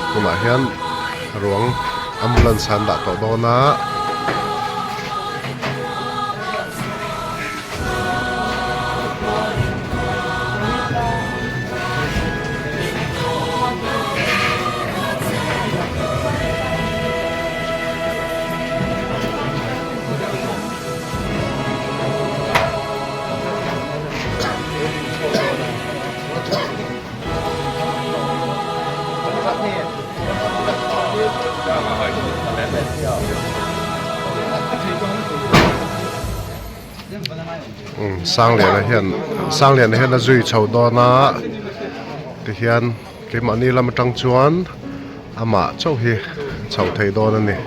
Tunah hian ruang ambulance an dah tawh dawn a. Sangliana hian Sangliana hian a zui chho dawn a tihian keimahni lam atang chuan amah chauh hi chhoh theih dawn a ni.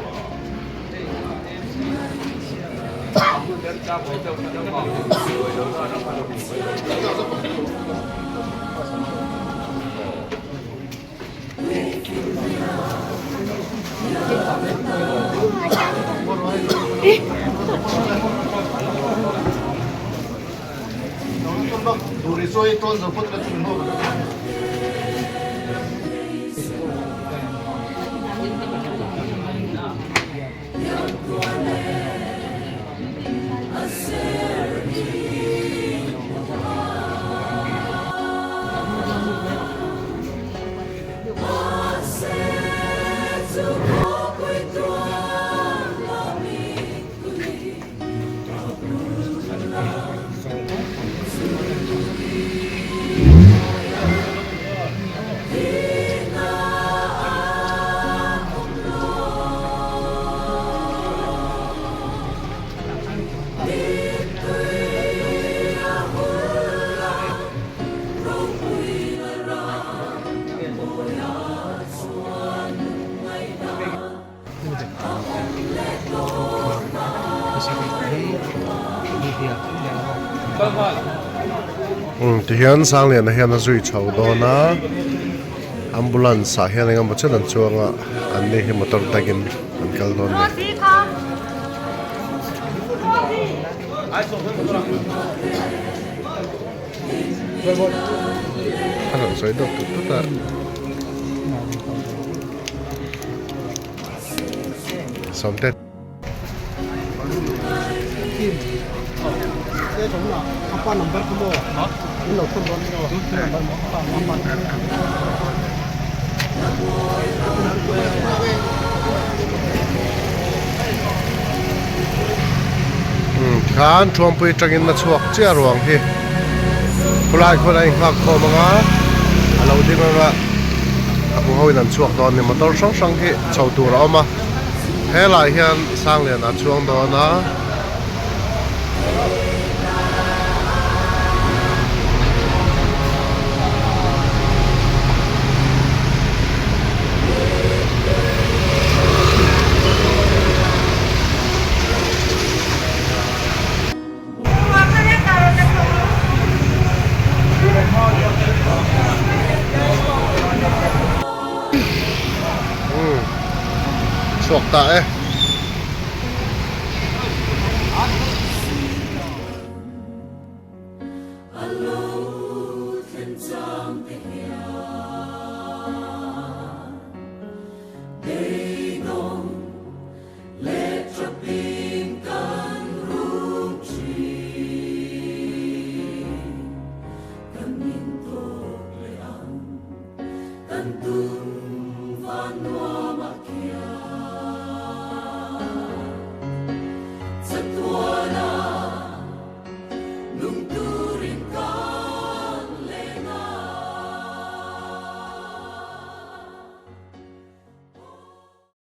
Umm tihian Sangliana hian a zui chho dawn a ambulance ah hian engemaw chen an chuang a an ni hi motor takin an kal dawn a ni. A rawn sawi deuh tut tut a. Sawmte. Khan Thuampui atangin a chhuak chiah ruang hi khulai khuan a inghak khawm ang a a lo ding ang a a hmu ho in an chhuak dawn a ni motor hrang hrang hi chho tur a awm a helaiah hian Sangliana a chuang dawn a. Chhuak ta e.